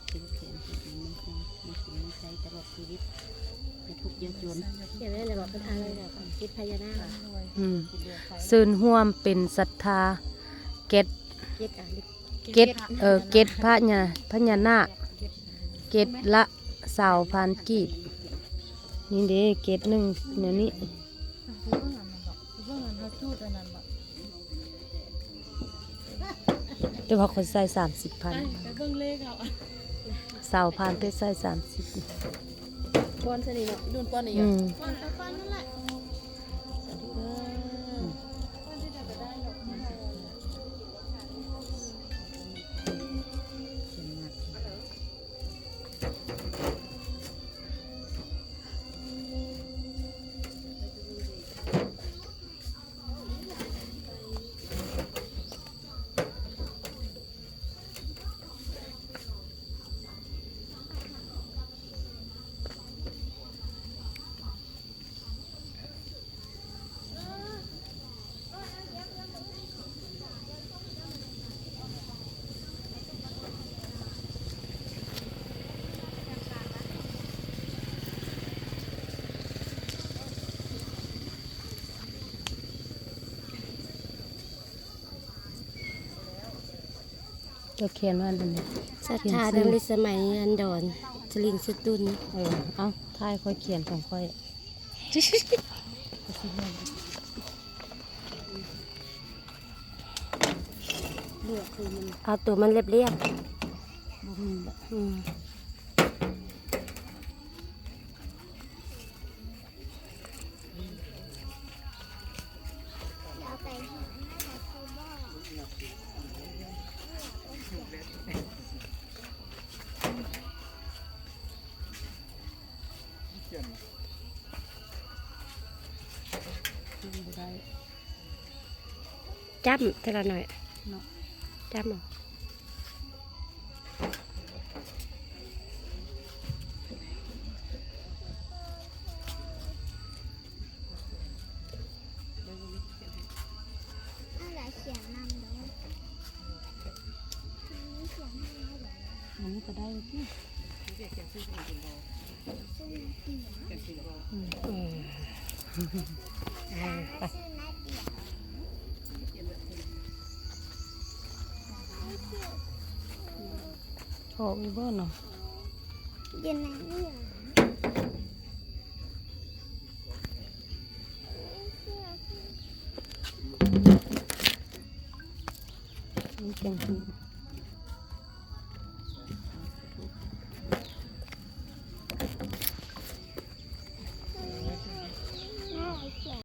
ເປັນແຂນເປັນແຂນ ໃຫ້ກິນໃຫ້ໃຊ້ຕະຫຼອດຊີວິດ ຢ່າທຸກຢ່າຈົນ. ຂຽນໄວ້ແລ້ວບອກເພິ່ນອ່ານແລ້ວກໍເຮັດພະຍານາກ. ອືມ ເຊີນຮ່ວມເປັນສັດທາ ເກັດ ເກັດ ເອີ ເກັດພະຍາ ພະຍານາກ ເກັດລະຊາວພັນກີບ. ນີ້ເດ້ ເກັດໜຶ່ງແນວນີ້. ແຕ່ວ່າຂ້ອຍໃສ່ສາມສິບພັນ ໄປເບິ່ງເລກເອົາ ຊາວພັນ ແຕ່ໃສ່ສາມສິບ ປ້ອນຊະນີ້ເນາະ ດຸນປ້ອນນີ້ ອືມ ປ້ອນ ປ້ອນນັ້ນແຫຼະ. ເຈົ້າຂຽນວ່າອັນໃດ? ສັດທາ ດັງລິດສະໄໝ ອັນດອນ ສະລິງສະຕຸນ. ເອີ ເອົາ ຖ່າຍຂ້ອຍຂຽນຂອງຂ້ອຍ. ເລືອກຄືມັນ ເອົາຕົວມັນລຽບໆ ບໍ່ມີລະ. ອືມ. ຈ້ຳເທື່ອລະໜ້ອຍເນາະ ຈ້ຳເອົາ. ອັນນີ້ກໍໄດ້ຕິ ອືມ ເອີ ໄປ ອອກຢູ່ບໍ່ເນາະ? ມັນຈັ່ງ